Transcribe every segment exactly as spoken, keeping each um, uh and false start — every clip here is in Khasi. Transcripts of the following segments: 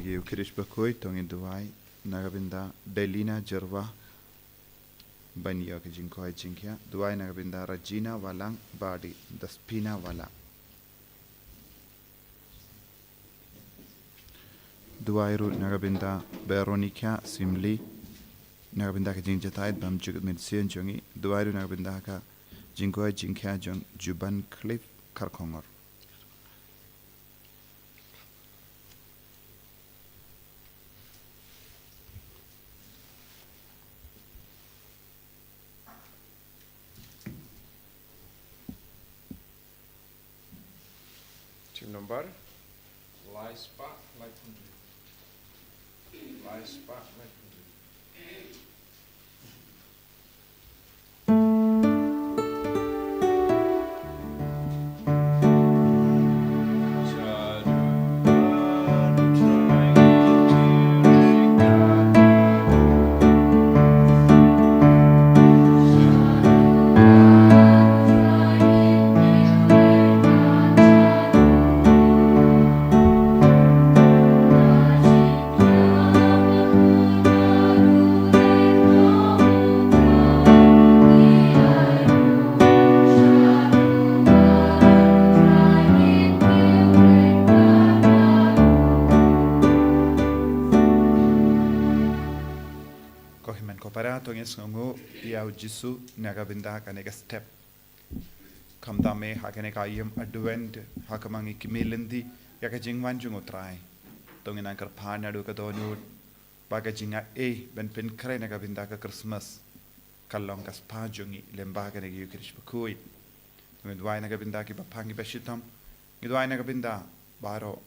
Ïa u Khrist bakhuid to ngin duwai na ka bynta Delina Jyrwa ban ïoh ka jingkoit jingkhiah. Duwai na ka bynta Regina Walang bad Despina Walang. Duwai ruh na ka bynta Veronica Simli na ka bynta ka jingjahthait bymjukut mynsiem jong ngi. Duwai ruh na ka bynta ka jingkoit jingkhiah jong Juban Cliff Kharkhongor. Team number. Lai spah, lai phew. Lai spah, lai phew. Ko hynmen ko para, to ngin sngewnguh ïa u Jisu na ka bynta kane ka step. Khamtam eh ha kane ka ïing Advent, ha kaba ngi kyrmen lynti ïa ka jingwan jong u Trai, to ngin nang kyrpad naduh ka dohnud ba ka jingaiei ban pynkhreh na ka bynta ka Christmas ka long ka spah jong ngi lyngba kane ka Eucharist bakhuid. Ngi duwai na ka bynta kiba phang kiba shitom. Ngi duwai na ka bynta baroh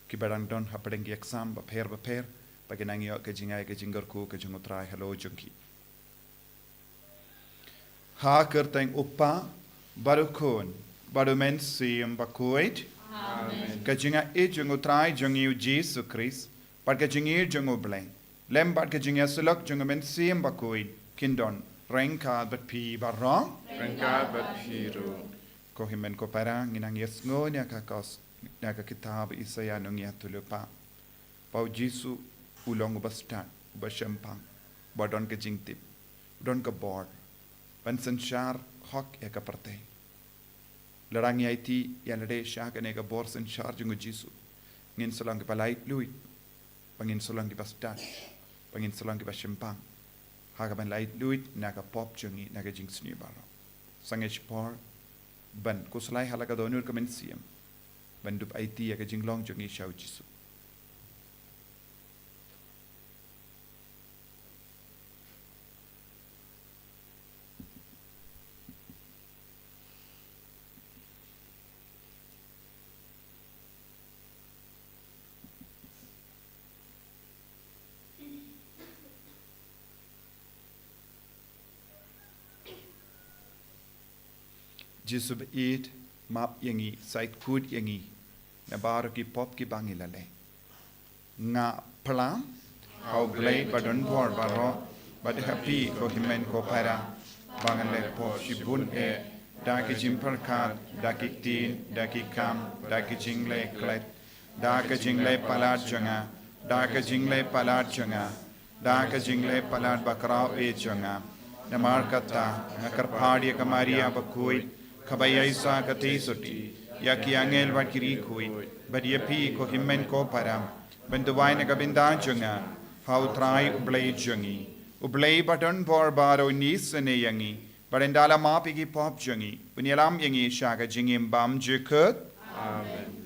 kiba dang don hapdeng ki exam bapher bapher, ba kin nang ïoh ka jingai ka jingkyrkhu ka jong u Trai halor jong ki. Ha ka kyrteng u Kpa bad u Khun bad u Mynsiem Bakhuid. Amen. Ka jingaiei jong u Trai jong ngi u Jisu Khrist bad ka jingïeit jong u Blei lem bad ka jingïasyllok jong u Mynsiem Bakhuid kin don ryngkat bad phi baroh. Ryngkat bad phi ruh. Ko hynmen ko para, ngin nang ïasngew na ka kos, na ka kitab Isaïah nongïathuhlypa, ba u Jisu u long uba stad, uba shemphang, uba don ka jingtip, u don ka bor ban synshar hok ïa ka pyrthei. Lada ngi aiti ïa lade sha kane ka bor synshar jong u Jisu, ngin sa long kiba laitluid, ba ngin sa long kiba stad, ba ngin sa long kiba shemphang ha kaban laitluid na ka pop jong ngi, na ka jingsniew baroh. Sangeh shipor ban khuslai ha la ka dohnud ka mynsiem ban dup aiti ïa ka jinglong jong ngi sha u Jisu. Jisu baieit, map ïa ngi, sait kut ïa ngi na baroh ki pop kiba ngi la leh. Nga phla ha u Blei ba don bor baroh, bad ha phi ko hynmen ko para, ba ngan leh pop shibun eh, da ki jingpyrkhat, da ki ktien, da ki kam, da ki jingleh klet, da ka jingleh palat jong nga, da ka jingleh palat jong nga, da ka jingleh palat bakhraw eh jong nga. Namar kata nga kyrpad ïa ka Maria bakhuid, kaba ïaishah katei sotti, ïa ki angel bad ki riewkhuid, bad ïa phi ko hynmen ko para, ban duwai na ka bynta jong nga ha u Trai u Blei jong ngi. U Blei ba don bor baroh un isynei ïa ngi, bad un da la map ïa ki pop jong ngi, un ïalam ïa ngi sha ka jingim bymjukut. Amen.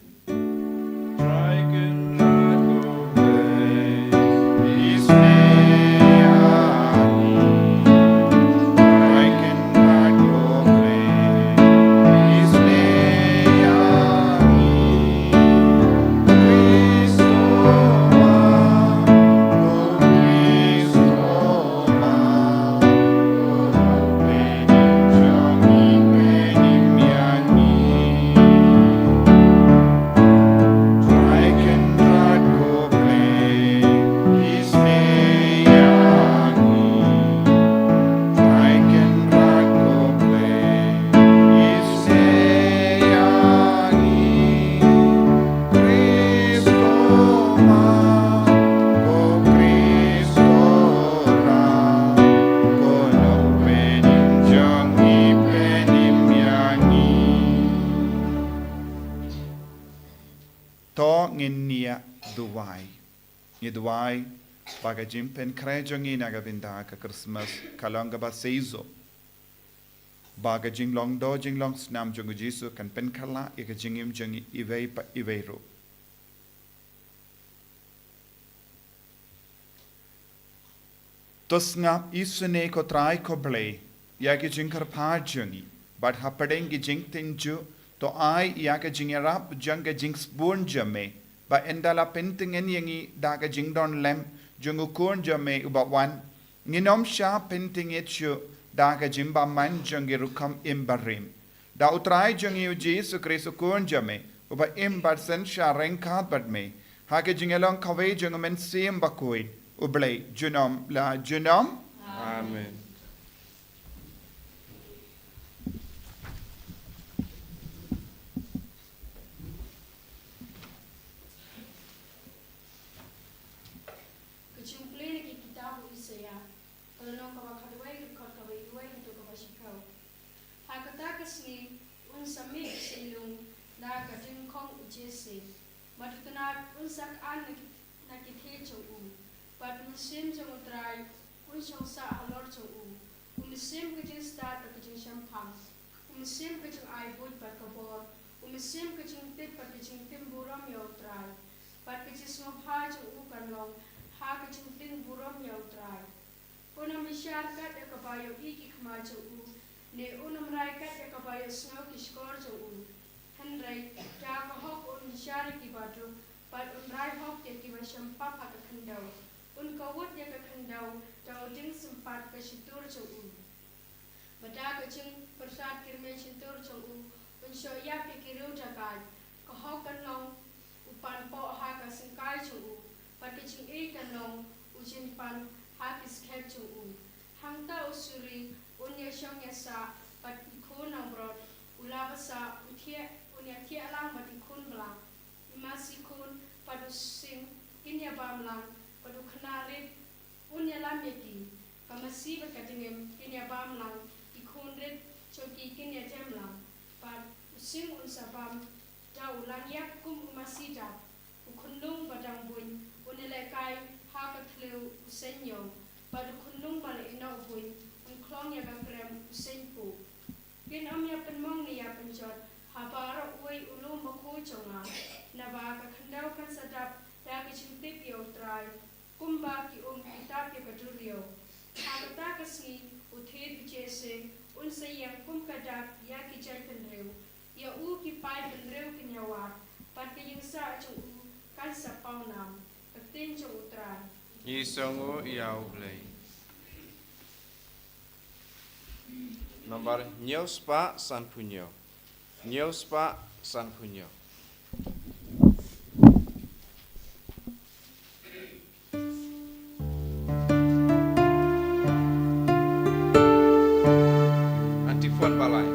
To ngin ïa duwai. Ngi duwai ba ka jingpynkhreh jong ngi na ka bynta ka Christmas ka long kaba seisoh. Ba ka jinglong doh jinglong snam jong u Jisu kan pynkhlaiñ ïa ka jingim jong ngi iwei pa iwei ruh. To sngap isynei ko Trai ko Blei ïa ki jingkyrpad jong ngi, bad hapdeng ki jingtynjuh to ai ïa ka jingïarap jong ka jingsbun jong me, ba ynda la pyntngen ïa ngi da ka jingdon lem jong u Khun jong me uba wan, ngin ym shah pyntngit shuh da ka jingbymman jong ki rukom im barim. Da u Trai jong ngi u Jisu Khrist u Khun jong me, uba im bad synshar ryngkat bad me, ha ka jingïalong kawei jong u Mynsiem Bakhuid, u Blei junom la junom. Amen. Ka jingpule na ki kitab u Isaïah, ka lynnong kaba khatwei, dkhot kaba iwei haduh kaba shiphew. Ha kata ka sngi un sa mih u seiñ lung na ka dyngkhong u Jesse, bad u tnat un sa khan na ki, na ki thei jong u. Bad u mynsiem jong u Trai un shong sah halor jong u, u mynsiem ka jingstad bad ka jingshemphang, u mynsiem ka jingai buit bad ka bor, u mynsiem ka jingtip bad ka jingtim burom ïa u Trai. Bad ka jingsngewbha jong u kan long ha ka jingtim burom ïa u Trai. Un ym bishar kat ïa kaba ïohi ki khmat jong u, ne un ym rai kat ïa kaba ïohsngew ki shkor jong u. Hynrei da ka hok un bishar ïa kiba duk, bad un rai hok ïa kiba shempap ha ka khyndew. Un kawut ïa ka khyndew da u dieng sympat ka shyntur jong u. Bad da ka jingpyrsad kirmiang shyntur jong u, un shoh ïap ïa ki riew dakaid. Ka hok kan long u panpoh ha ka syngkai jong u, bad ka jingïeit kan long u jingpan ha ki skhem jong u. Hangta u suri un ïashong ïasah bad i khun langbrot, u la basa u thiah, un ïathiah lang bad i khun blang. I masi khun bad u sing kin ïabam lang, bad u khynnah rit un ïalam ïa ki. Ka masi bad ka dngiem kin ïabam lang, i khun rit jong ki kin ïajem lang. Bad u sing un sa bam da u langïap kum u masi dap. U khunlung ba dang buiñ un ïalehkai ha ka thliew u seiñ ñiew, bad u khunlung ba la ïehnoh buiñ un khlong ïa ka krem u seiñ puk. Kin ym ïa pynmong ne ïa pynjot ha baroh uwei u lum bakhuid jong nga, naba ka khyndew kan sa dap da ka jingtip ïa u Trai, kumba ki um ki tap ïa ka duriaw. Ha kata ka sngi u thied u Jesse un sa ïeng kum ka dak ïa ki jaitbynriew. Ïa u ki paidbynriew kin ïawad, bad ka ïingsah jong u kan sa paw nam. Ka ktien jong u Trai. Ngi sngew ïa u Blei. Nambar hynñiew spah sanphew hynñiew. Hynñiew spah sanphew hynñiew. Antiphon ba lai.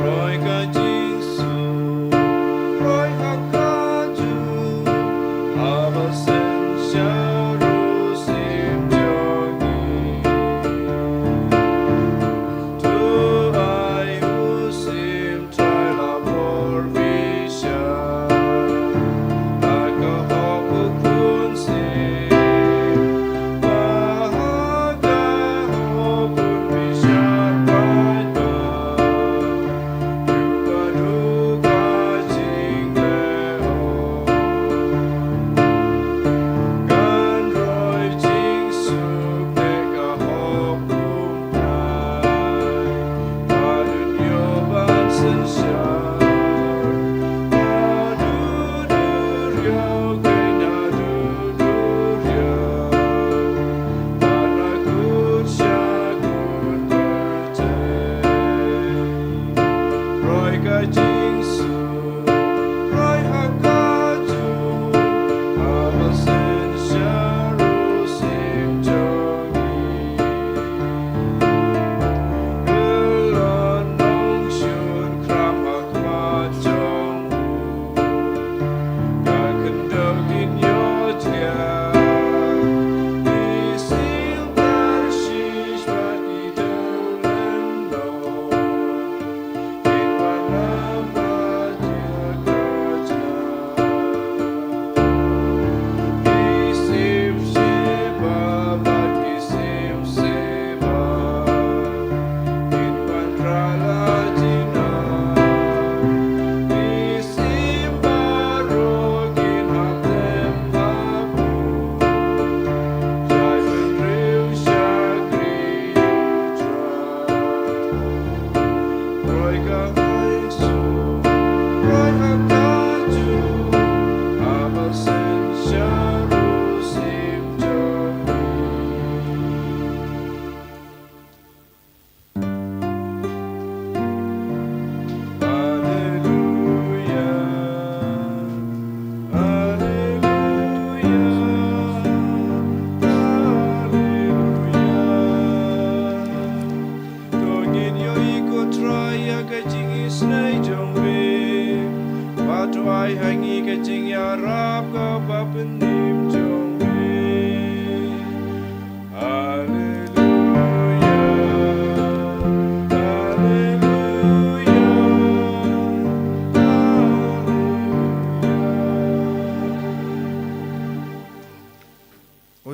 Roi ka Jisu, roi ha ka ju, haba seng sharu sim jo.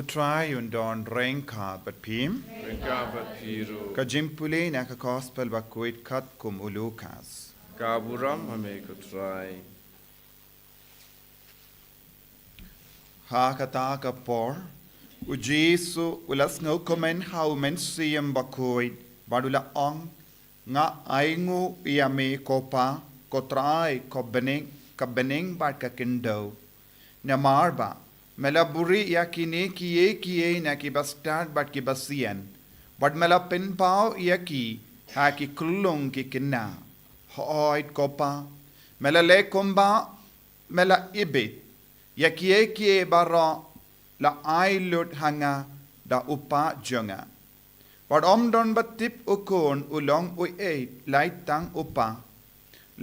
Trai un don ryngkat bad phi. Ryngkat bad phi ruh. Ka jingpule na ka Gospel bakhuid katkum u Lukas. Ka burom ha me ko Trai. Ha kata ka por, u Jisu u la sngewkmen ha u Mynsiem Bakhuid, bad u la ong, Nga ainguh ïa me ko Pa, ko Trai, ko bneng, ka bneng bad ka khyndew. Namar ba me la buhrieh ïa kine kiei kiei na ki bastad bad ki basian, bad me la pynpaw ïa ki ha ki khyllung ki khynnah. Hooid ko Pa, me la leh kumba me la ibit, ïa kiei kiei baroh la ai lut ha nga da u Kpa jong nga. Bad ym don ba tip u Khun u long uei, lait tang u Kpa,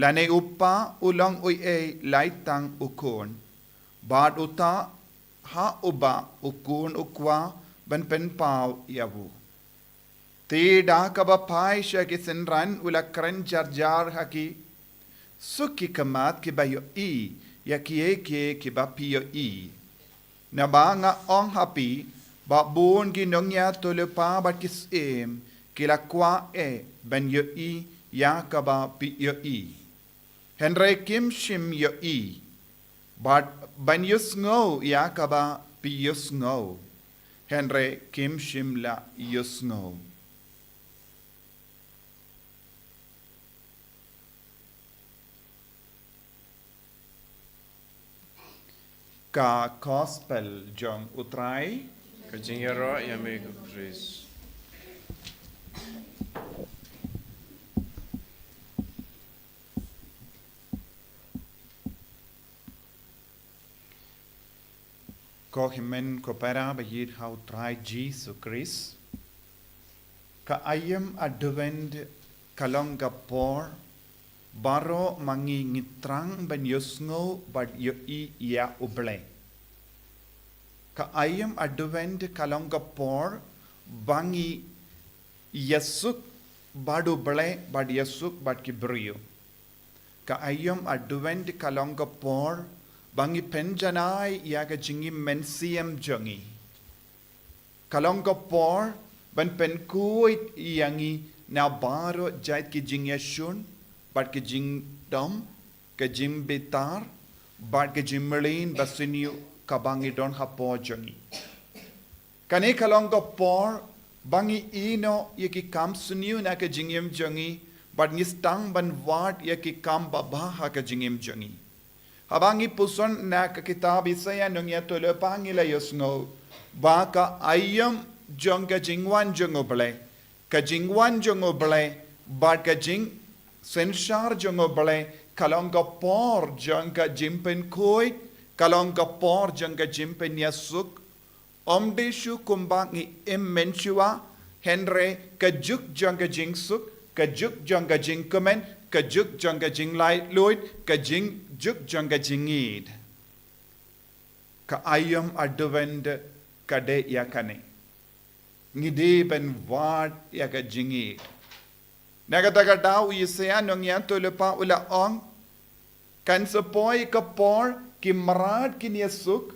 lane u Kpa u long uei, lait tang u Khun, bad uta ha uba u Khun u kwah ban pynpaw ïa u. Te da kaba phai sha ki synran u la kren jar jar ha ki, Suk ki khmat kiba ïohi ïa kiei kiei kiba phi ïohi. Naba nga ong ha phi ba bun ki nongïathuhlypa bad ki syiem ki la kwah eh ban ïohi ïa kaba phi ïohi, hynrei kim shym ïohi, bad ban ïohsngew ïa kaba phi ïohsngew, hynrei kim shym la ïohsngew. Ka Gospel jong u Trai. Ka jingïaroh ïa me ko Khrist. Ko hynmen ko para ba ïeit ha u Trai Jisu Khrist. Ka aïom Advent ka long ka por baroh ma ngi ngi thrang ban ïohsngew bad ïohi ïa u Blei. Ka aïom Advent ka long ka por ba ngi ïasuk bad u Blei bad ïasuk bad ki briew. Ka aïom Advent ka long ka por ba ngi pynjanai ïa ka jingim mynsiem jong ngi. Ka long ka por ban pynkhuid ïa ngi na baroh jait ki jingïashun bad ki jingdom, ka jingbitar bad ka jingmlien basniew kaba ngi don hapoh jong ngi. Kane ka long ka por ba ngi ïehnoh ïa ki kam sniew na ka jingim jong ngi, bad ngi sdang ban wad ïa ki kam babha ha ka jingim jong ngi. Haba ngi puson na ka kitab Isaïah nongïathuhlypa ngi la ïohsngew ba ka aïom jong ka jingwan jong u Blei, ka jingwan jong u Blei bad ka jingsynshar jong u Blei ka long ka por jong ka jingpynkhuid, ka long ka por jong ka jingpynïasuk. Ym dei shuh kumba ngi im mynshuwa, hynrei ka juk jong ka jingsuk, ka juk jong ka jingkmen, ka juk jong ka jinglaitluid, ka jing, juk jong ka jingïeid. Ka aïom Advent ka dei ïa kane. Ngi dei ban wad ïa ka jingïeid. Na kata ka daw u Isaïah nongïathuhlypa u la ong, kan sa poi ka por ki mrad kin ïasuk,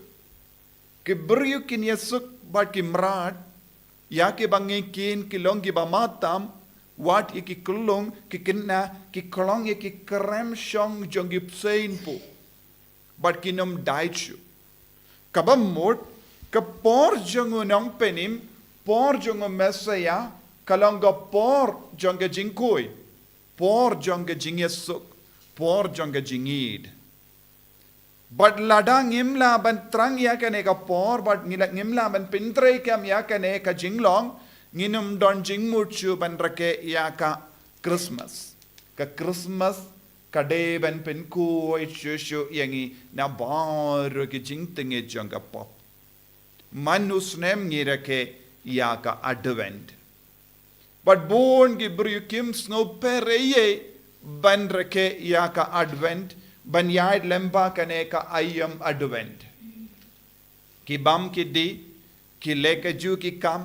ki briew kin ïasuk bad ki mrad, ïa kiba ngi kin ki long kiba matam, wat ïa ki khyllung ki khynnah, ki khlong ïa ki krem shong jong ki bseiñ pop. Bad kin ym dait shuh. Kaba mut, ka por jong u Nongpynim, por jong u Messaïah, ka long ka por jong ka jingkhuid, por jong ka jingïasuk, por jong ka jingïeid. Bad lada ngim lah ban thrang ïa kane ka por, bad ngi la, ngim lah ban pyntreikam ïa kane ka jinglong, ngin ym don jingmut shuh ban rakhe ïa ka Christmas. Ka Christmas ka dei ban pynkhuid shuh shuh ïa ngi na baroh ki jingtngit jong ka pop. Man u snem ngi rakhe ïa ka Advent. Bad bun ki briew kim sngewpher ei ei ban rakhe ïa ka Advent, ban ïaid lyngba kane ka aïom Advent. Ki bam ki dih, ki leh kajuh ki kam,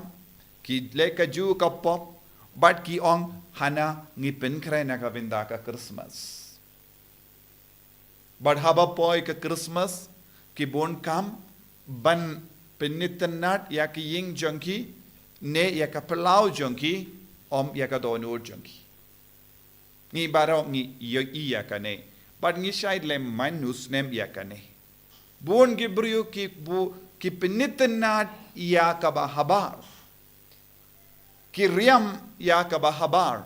ki leh kajuh ka pop, bad ki ong hana ngi pynkhreh na ka bynta ka Christmas. Bad haba poi ka Christmas, ki bun kam ban pynitynnad ïa ki ïing jong ki, ne ïa ka phyllaw jong ki, ym ïa ka dohnud jong ki. Ngi baroh ngi ïohi ïa kane. Bad ngi shait lem man u snem ïa kane. Bun ki briew ki bu, ki pynitynnad ïa kaba habar. Ki riam ïa kaba habar.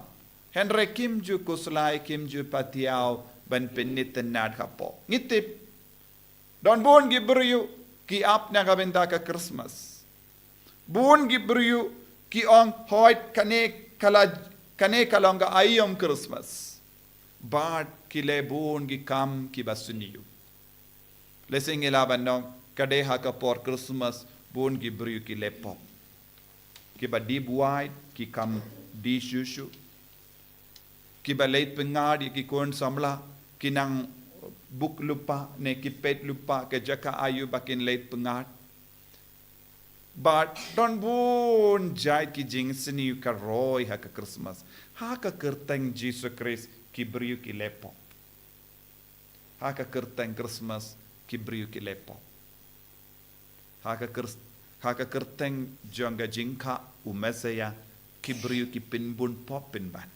Hynrei kim ju khuslai, kim ju patiaw ban pynitynnad hapoh. Ngi tip. Don bun ki briew ki ap na ka bynta ka Christmas. Bun ki briew ki ong, hooid, kane ka la, kane ka long ka aïom Christmas. Bad ki leh bun ki kam kiba sniew. Lehse ngi lah ban ong, ka dei ha ka por Christmas, bun ki briew ki leh pop. Kiba dih buaid, ki kam dih shuh shuh. Kiba leit pyngngad ïa ki khun samla, ki nang buk lypa, ne ki peit lypa, ka jaka aïu ba kin leit pyngngad. Bad don bun jait ki jingsniew ka roi ha ka Christmas. Ha ka kyrteng Jisu Khrist ki briew ki leh pop. Ha ka kyrteng Christmas ki briew ki leh pop. Ha ka kyr-, ha ka kyrteng jong ka jingkha u Messiah ki briew ki pynbun pop pynban.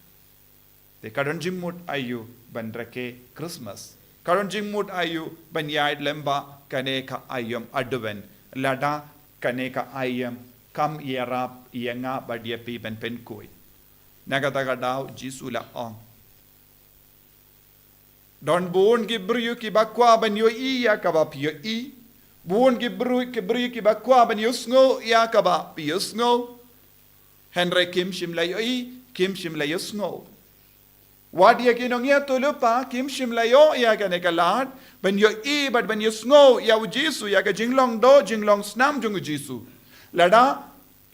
Te ka don jingmut aïu ban rakhe Christmas. Ka don jingmut aïu ban ïaid lem bad kane ka aïom Advent. Lada kane ka aïom kam ïarap ïa nga bad ïa phi ban pynkhuid. Na kata ka daw Jisu la ong. Don bun ki briew kiba kwah ban ïohi ïa kaba phi ïohi. Bun ki briew, ki briew kiba kwah ban ïohsngew ïa kaba phi ïohsngew. Hynrei kim shym la ïohi, kim shym la ïohsngew. Wat ïa ki nongïathuhlypa, kim shym la ïoh ïa kane ka lad ban ïohi bad ban ïohsngew ïa u Jisu, ïa ka jinglong doh, jinglong snam jong u Jisu. Lada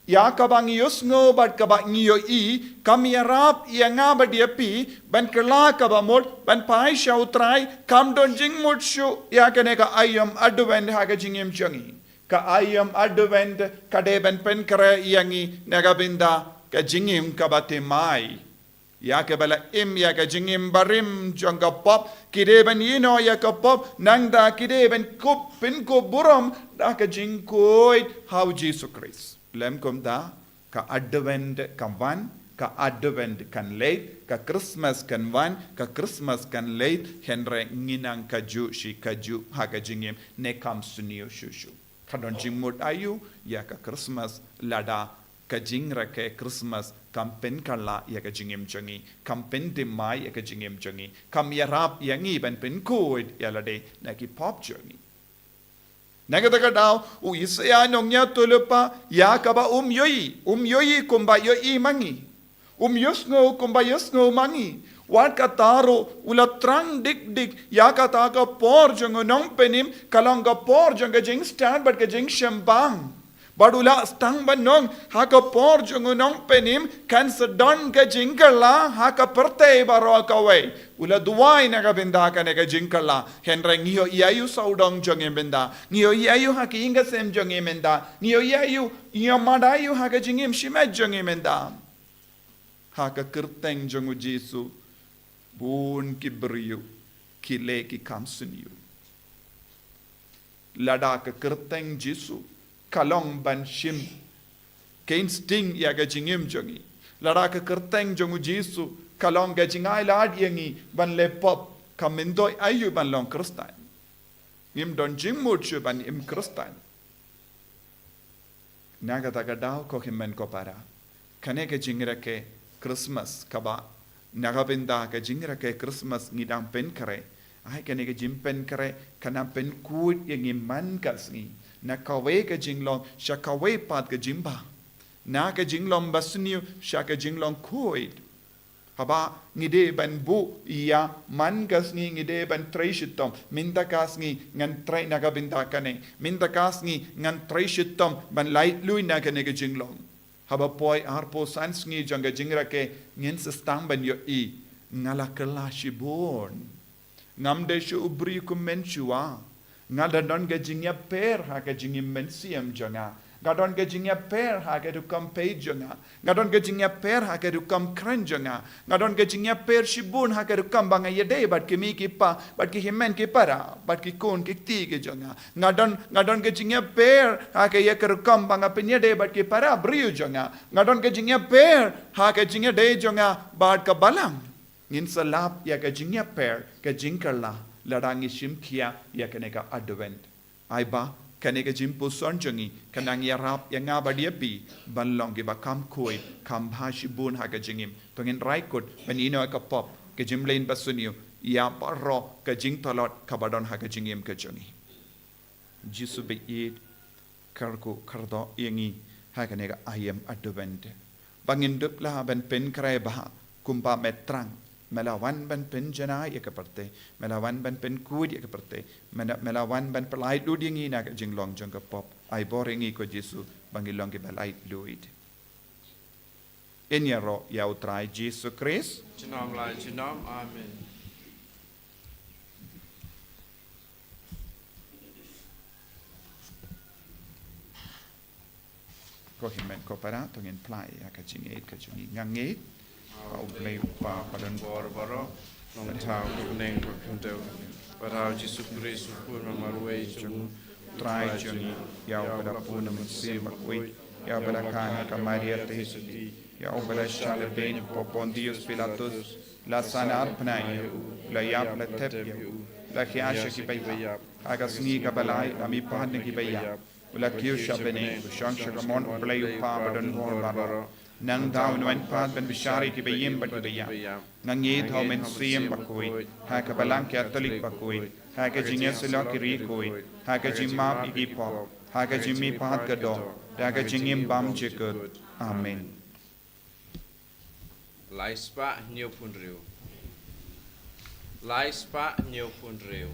ïa kaba ngi ïohsngew bad kaba ngi ïohi kam ïarap ïa nga bad ïa phi ban kylla kaba mut, ban phai sha u Trai, kam don jingmut shuh ïa kane ka aïom Advent ha ka jingim jong ngi. Ka aïom Advent ka dei ban pynkhreh ïa ngi na ka bynta ka jingim kaba thymmai. Ïa kiba la im ïa ka jingim barim jong ka pop, ki dei ban ïehnoh ïa ka pop, nangta ki dei ban kup, pynkup burom da ka jingkhuid ha u Jisu Khrist. Lem kumta, ka Advent kan wan, ka Advent kan leit, ka Christmas kan wan, ka Christmas kan leit, hynrei ngi nang kajuh shi kajuh ha ka jingim, ne kam sniew shuh shuh. Ka don jingmut aïu ïa ka Christmas lada ka jingrakhe Christmas kam pynkylla ïa ka jingim jong ngi, kam pynthymmai ïa ka jingim jong ngi, kam ïarap ïa ngi ban pynkhuid ïa lade na ki pop jong ngi. Na kata ka daw, u Isaïah nongïathuhlypa, ïa kaba um ïohi, um ïohi kumba ïohi ma ngi. Um ïohsngew kumba ïohsngew ma ngi. Wat kata ruh u la thrang dik dik, ïa kata ka por jong u nongpynim ka long ka por jong ka jingstad bad ka jingshimbang. Bad u la sdang ban ong, ha ka por jong u nongpynim kan sa don ka jingkylla ha ka pyrthei baroh kawei. U la duwai na ka bynta kane ka jingkylla. Hynrei ngi ïohi aïu sawdong jong ngi mynta. Ngi ïohi aïu ha ki ïing ki sem jong ngi mynta. Ngi ïohi aïu, ngi ïohmad aïu ha ka jingim shimet jong ngi mynta. Ha ka kyrteng jong u Jisu, bun ki briew ki leh ki kam sniew. Lada ka kyrteng Jisu ka long ban shim ka instinct ïa ka jingim jong ngi. Lada ka kyrteng jong u Jisu ka long ka jingai lad ïa ngi ban leh pop, ka myntoi aïu ban long Khristan. Ngim don jingmut shuh ban im Khristan. Na kata ka daw ko hynmen ko para. Kane ka jingrakhe Christmas kaba, na ka bynta ka jingrakhe Christmas ngi dang pynkhreh. Ai kane ka jingpynkhreh kan nang pynkhuid ïa ngi man ka sngi. Na kawei ka jinglong sha kawei pat ka jingbha. Na ka jinglong basniew sha ka jinglong khuid. Haba ngi dei ban buh ïa man ka sngi ngi dei ban trei shitom. Mynta ka sngi ngan trei na ka bynta kane. Mynta ka sngi ngan trei shitom ban laitluid na kane ka jinglong. Haba poi arphew san sngi jong ka jingrakhe ngin sa sdang ban ïohi. Nga la kylla shibun. Ngam dei shuh u briew kum mynshuwa. Nga la don ka jingïapher ha ka jingim mynsiem jong nga. Nga don ka jingïapher ha ka rukom peit jong nga. Nga don ka jingïapher ha ka rukom kren jong nga. Nga don ka jingïapher shibun ha ka rukom ba nga ïadei bad ki kmie ki kpa, bad ki hynmen ki para, bad ki khun ki kti ki jong nga. Nga don, nga don ka jingïapher ha ka ïa ka rukom ba nga pynïadei bad ki para briew jong nga. Nga don ka jingïapher ha ka jingïadei jong nga bad ka Balang. Ngin sa lap ïa ka jingïapher, ka jingkylla, lada ngi shim khia ïa kane ka Advent. Ai ba kane ka jingpuson jong ngi kan nang ïarap ïa nga bad ïa phi ban long kiba kham khuid, kham bha shibun ha ka jingim. To ngin rai kut ban ïehnoh ïa ka pop, ka jingmlien basniew, ïa baroh ka jingtlot kaba don ha ka jingim ka jong ngi. Jisu baieit, kyrkhu kyrdoh ïa ngi ha kane ka aïom Advent. Ba ngin dup lah ban pynkhreh bha kumba me thrang. Me la wan ban pynjanai ïa ka pyrthei. Me la wan ban pynkhuid ïa ka pyrthei. Me la, me la wan ban pyllait lut ïa ngi na ka jinglong jong ka pop. Ai bor ïa ngi ko Jisu ba ngin long kiba lait luid. Ngin ïaroh ïa U Trai Jisu Khrist. Junom la junom. Amen. Ko hynmen ko para, to ngin phla ïa ka jingïeit ka jong ngi. Nga ngeit ha U Blei U Kpa badonbor baroh, nongthaw, u bneng bad u khyndew, bad ha U Jisu Khrist, u khun marwei jong U Trai jong ngi, ïa uba la bun na U Mynsiem Bakhuid, ïa uba la kha na ka Maria Theisotti, ïa uba la shah lehbeiñ ha u Pontius Pilatus, la sahnarphna ïa u, la ïap, la thep ïa u, la khia sha kiba ïap, ha ka sngi kaba lai la mihpat na kiba ïap, u la kiew sha bneng, u shong sha kamon U Blei U Kpa badonbor baroh. Nangta un wan pat ban bishar ïa kiba im bad kiba ïap. Nga ngeit ha U Mynsiem Bakhuid, ha ka Balang Katholik bakhuid, ha ka jingïasyllok ki riewkhuid, ha ka jingmap ïa ki pop, ha ka jingmihpat ka doh, da ka jingim bymjukut. Amen. Lai spah hynñiewphew hynriew. Lai spah hynñiewphew hynriew.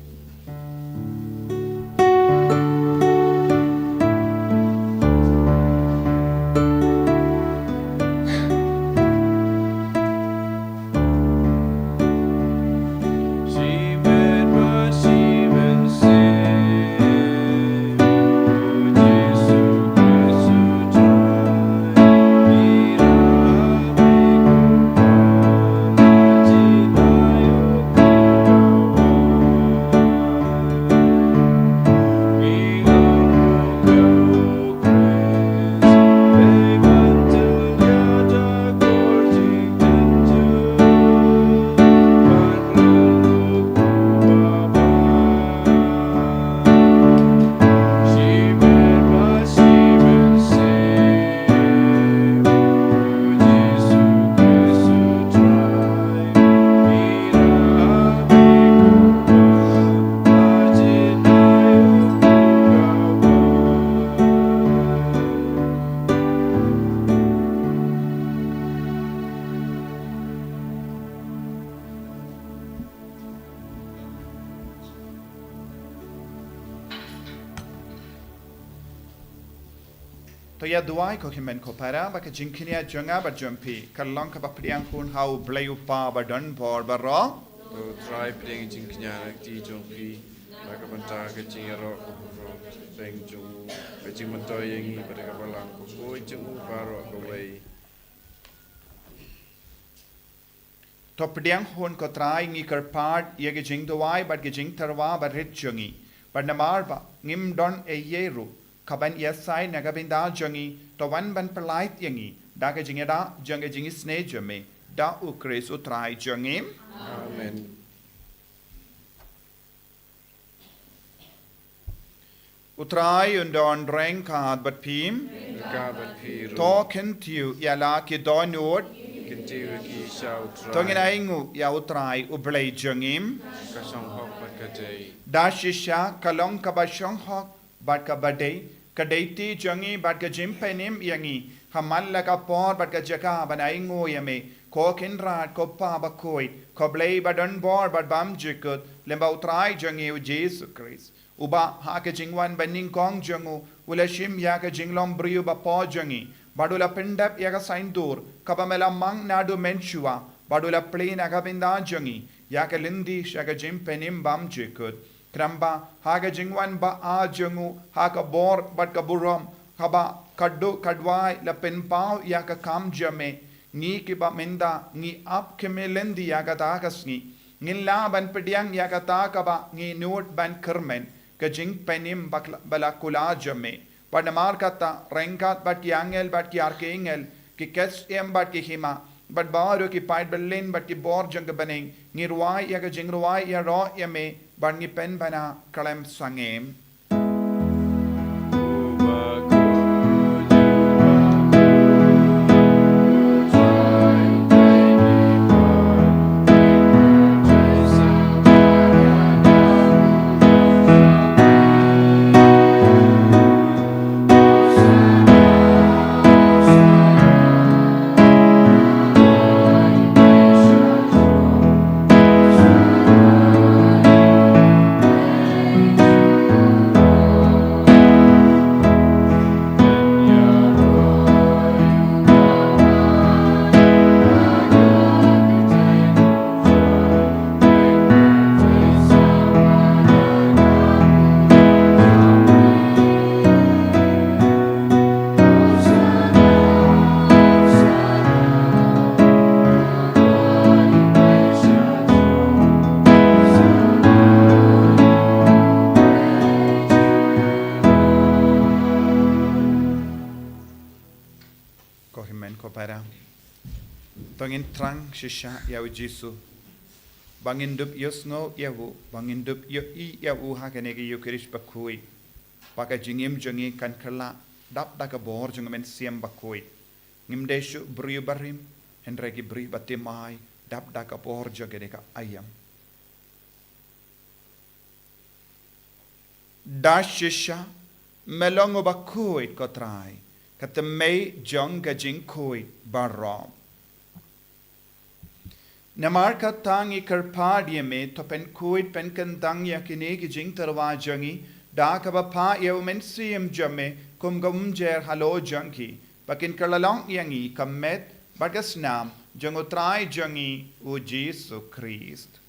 To ïa duwai ko hynmen ko para, ba ka jingkñia jong nga bad jong phi kan long kaba pdiang hun ha U Blei U Kpa badonbor baroh. To Trai, pdiang jingkñia na ka kti jong phi na ka bynta ka jingïaroh ka burom jong u, ka jingmyntoi ïa ngi bad ka Balang bakhuid jong u baroh kawei. To pdiang hun ko Trai, ngi kyrpad ïa ka jingduwai bad ka jingtyrwa barit jong ngi. Bad namar ba ngim don ei ei ruh kaban ïasaid na ka bynta jong ngi, to wan ban pyllait ïa ngi da ka jingïada jong ka jingisynei jong me, da U Khrist U Trai jong ngi. Amen. U Trai un don ryngkat bad phi. Ryngkat bad phi ruh. To kyntiew ïa la ki dohnud. Kyntiew ïa ki sha U Trai. To ngin ainguh ïa U Trai U Blei jong ngi. Ka shong hok bad ka dei. Da shisha ka long kaba shong hok bad kaba dei, ka dei kti jong ngi bad ka jingpynim ïa ngi ha man la ka por bad ka jaka ban ainguh ïa me, ko Kynrad, ko Kpa bakhuid, ko Blei badonbor bad bymjukut, lyngba U Trai jong ngi U Jisu Khrist. Uba ha ka jingwan banyngkong jong u, u la shim ïa ka jinglong briew bapoh jong ngi, bad u la pyndep ïa ka saiñdur kaba me la mang naduh mynshuwa, bad u la plie na ka bynta jong ngi ïa ka lynti sha ka jingpynim bymjukut. Khnang ba ha ka jingwan ba-ar jong u, ha ka bor bad ka burom, Kaba ka duh ka duwai la pynpaw ïa ka kam jong me, ngi kiba mynta ngi ap khmih lynti ïa kata ka sngi. Ngin lah ban pdiang ïa kata kaba ngi nud ban kyrmen, ka jingpynim ba la, ba la kular jong me. Bad namar kata, ryngkat bad ki angel bad ki archangel, ki ksiem bad ki hima, bad baroh ki paid byllien bad ki bor jong ka bneng, ngi rwai ïa ka jingrwai ïaroh ïa me, bad ngi pynbna khlem sangem. Ko hynmen ko para. To ngin thrang shisha ïa u Jisu. Ba ngin dup ïohsngew ïa u, ba ngin dup ïohi ïa u ha kane ka Eukharist bakhuid. Ba ka jingim jong ngi kan kylla dap da ka bor jong u Mynsiem Bakhuid. Ngim dei shuh briew barim, hynrei ki briew bathymmai dap da ka bor jong kane ka aïom. Da shisha, me long uba khuid ko Trai, ka thymmei jong ka jingkhuid baroh. Namar kata ngi kyrpad ïa me, to pynkhuid pynkyntang ïa kine ki jingtyrwa jong ngi, da kaba phah ïa u Mynsiem jong me kum ka umjer halor jong ki, ba kin kylla long ïa ngi ka met bad ka snam jong u Trai jong ngi u Jisu Khrist.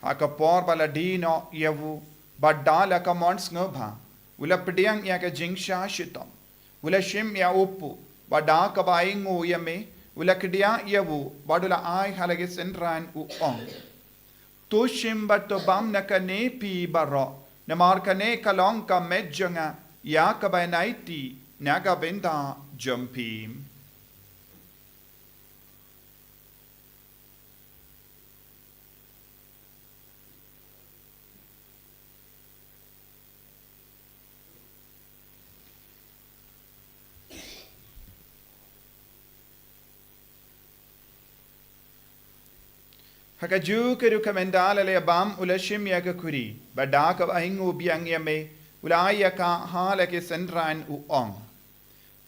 Ha ka por ba la die noh ïa u, bad da la ka mon sngewbha, u la pdiang ïa ka jingshah shitom, u la shim ïa u puh, bad da kaba ainguh ïa me, u la kdiah ïa u, bad u la ai ha la ki synran u ong: To shim bad to bam na kane phi baroh, namar kane ka long ka met jong nga, ïa kaba yn aiti na ka bynta jong phi. Ha kajuh ka rukom ynda la leh bam u la shim ïa ka khuri, bad da kaba ainguh biang ïa me, u la ai ïa ka ha la ki synran u ong: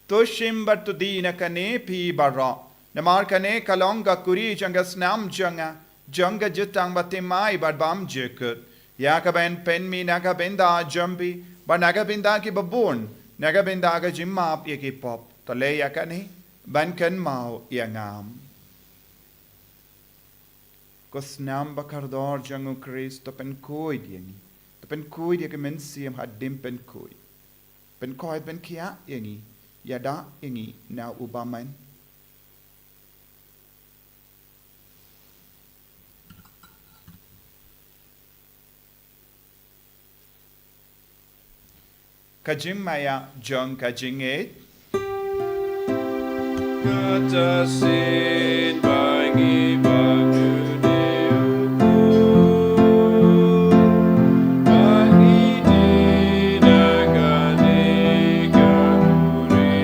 To shim bad to die na kane phi baroh, namar kane ka long ka khuri jong ka snam jong nga, jong ka jutang bathymmai bad bymjukut, ïa kaba yn pynmih na ka bynta jong phi, bad na ka bynta kiba bun, na ka bynta ka jingmap ïa ki pop. To leh ïa kane ban kynmaw ïa nga. Ko snam bakordor jong u Khrist, to pynkhuid ïa ngi, to pynkhuid ïa ka mynsiem hadien pynkhuid. Pynkhuid pynkhiah ïa ngi, ïada ïa ngi na u bymman. Ka jingmaïa jong ka jingngeit. Kata sien ba ngi ba ngi dei u Khrist, ba ngi dei na kane ka khuri,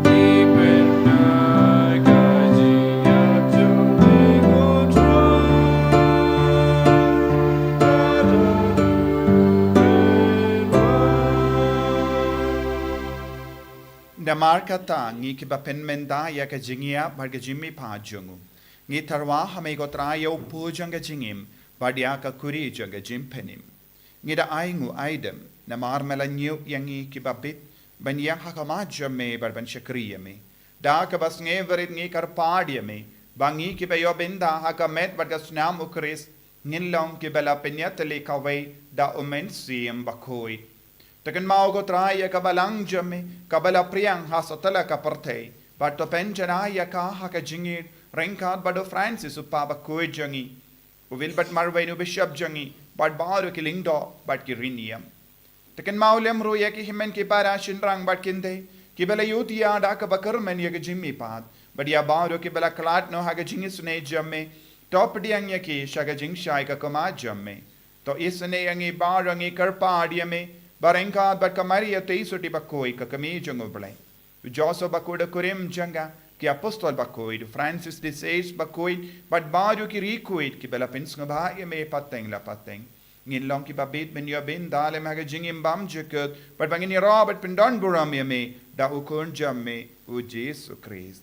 ngi pynbna ka jingïap jong me ko Trai. Namar kata ngi kiba pynmynta ïa ka jingïap bad ka jingmihpat jong u, ngi tyrwa ha me ko Trai ïa u puh jong ka jingim bad ïa ka khuri jong ka jingpynim. Ngi da ainguh aidem namar me la ñiew ïa ngi kiba bit ban ïeng ha khmat jong me bad ban shakri ïa me. Da kaba sngewrit ngi kyrpad ïa me ba ngi kiba ïoh bynta ha ka met bad ka snam u Khrist, Ngin long kiba la pynïatylli kawei da u Mynsiem Bakhuid. To kynmaw ko Trai ïa ka balang jong me, kaba la pdiang ha satlak ka pyrthei. Bad to pynjanai ïa ka ha ka jingïeit ryngkat bad u Francis u Kpa Bakhuid jong ngi, u Wilbert Marwein u Bishop jong ngi, bad baroh ki lyngdoh bad ki riewniam. To kynmaw lem ruh ïa ki hynmen ki para shynrang bad kynthei, kiba la ïohi da kaba kyrmen ïa ka jingmihpat, bad ïa baroh kiba la khlad noh ha ka jingisynei jong me, to pdiang ïa ki sha ka jingshai ka khmat jong me. To isynei ïa ngi baroh, ngi kyrpad ïa me, ba ryngkat bad ka Maria Theisotti Bakhuid ka kmie jong u Blei, u Joseph Bakhuid u kurim jong ka, ki Apostol Bakhuid, u Francis de Sales Bakhuid, bad baroh ki riewkhuid kiba la pynsngewbha ïa me pateng la pateng, ngin long kiba bit ban ïoh bynta lem ha ka jingim bymjukut, bad ba ngin ïaroh bad pyndonburom ïa me da u Khun jong me, u Jisu Khrist.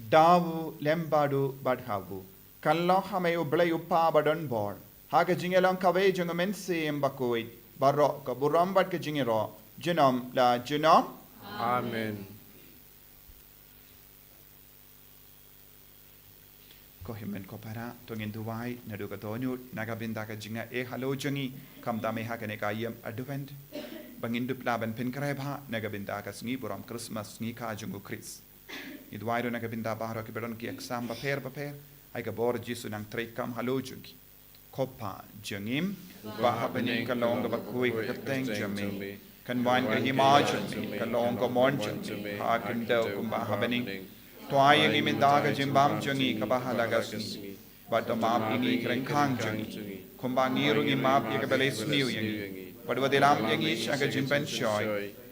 Da u lem bad u bad ha u, kan long ha me u Blei u Kpa badonbor, ha ka jingïalong kawei jong u Mynsiem Bakhuid, baroh ka burom bad ka jingïaroh, junom la junom. Amen. Ko hynmen ko para, to ngin duwai naduh ka dohnud na ka bynta ka jingïaid halor jong ngi, khamtam eh ha kane ka ïing Advent, ba ngin dup lah ban pynkhreh bha na ka bynta ka sngi burom Christmas, sngi kha jong u Khrist. Ngi duwai ruh na ka bynta baroh kiba don ki exam bapher bapher, ai ka bor Jisu nang treikam halor jong ki. Ko Pa jong ngi, uba ha bneng, ka long kaba khuid ka kyrteng jong me. Kan wan ka hima jong me, kan long ka mon jong me ha khyndew kumba ha bneng. To ai ïa ngi mynta ka jingbam jong ngi kaba ha la ka sngi. Bad to map ïa ngi ki ryngkhang jong ngi, kumba ngi ruh ngi map ïa kiba leh sniew ïa ngi. Bad wat ïalam ïa ngi sha ka jingpynshoi,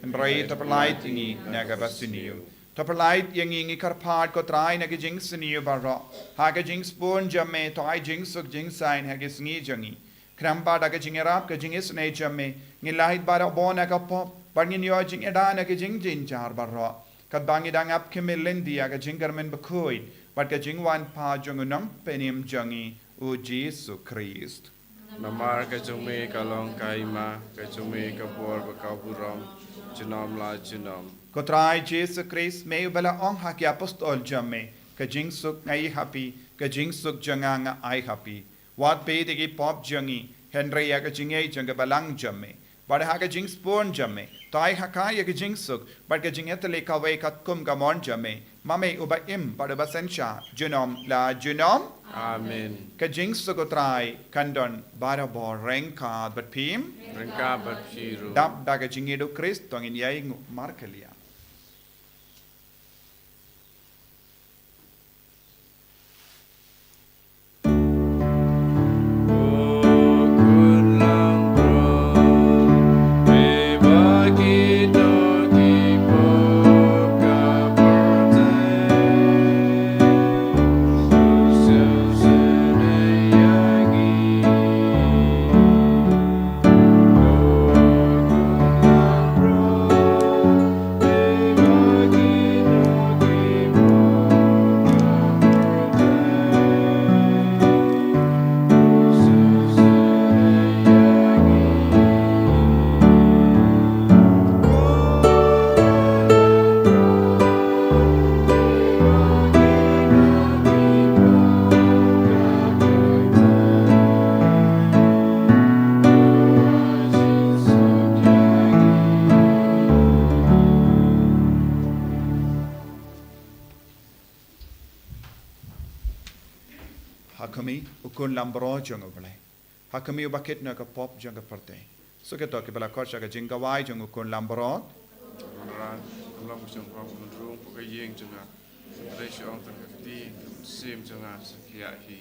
hynrei to pyllait ïa ngi na kaba sniew. To pyllait ïa ngi, ngi kyrpad ko Trai, na ka jingsniew baroh, ha ka jingsbun jong me, to ai jingsuk jingsaiñ ha ka sngi jong ngi. Khnang ba da ka jingïarap ka jingisynei jong me, ngin lait barabor na ka pop, bad ngin ïoh jingïada na ka jingjynjar baroh, katba ngi dang ap khmih lynti ïa ka jingkyrmen bakhuid bad ka jingwan pat jong u Nongpynim jong ngi, u Jisu Khrist. Namar ka jong me ka long ka hima, ka jong me ka bor bad ka burom, junom la junom. Ko Trai Jisu Khrist, me uba la ong ha ki apostol jong me, ka jingsuk nga ai ha phi, ka jingsuk jong nga nga ai ha phi. Wat peit ïa ki pop jong ngi, hynrei ïa ka jingïeit jong ka balang jong me. Bad ha ka jingsbun jong me, to ai ha ka ïa ka jingsuk bad ka jingïatylli kawei katkum ka mon jong me, ma me uba im bad uba synshar, junom la junom. Amen. Ka jingsuk u Trai kan don barabor ryngkat bad phi. Ryngkat bad phi ruh. Dap da ka jingïeit u Khrist, to ngin ïainguh markylliang. Ha khmih, u khun langbrot jong u Blei. Ha khmih, uba kit na ka pop jong ka pyrthei. Suk ïa to kiba la khot sha ka jingkhawai jong u khun langbrot. Wanrah, ym lah ban shong pop, ym rung pop ka ïing jong nga. Hynrei shu ong tang ka kti, ka mynsiem jong nga sa khiah hi.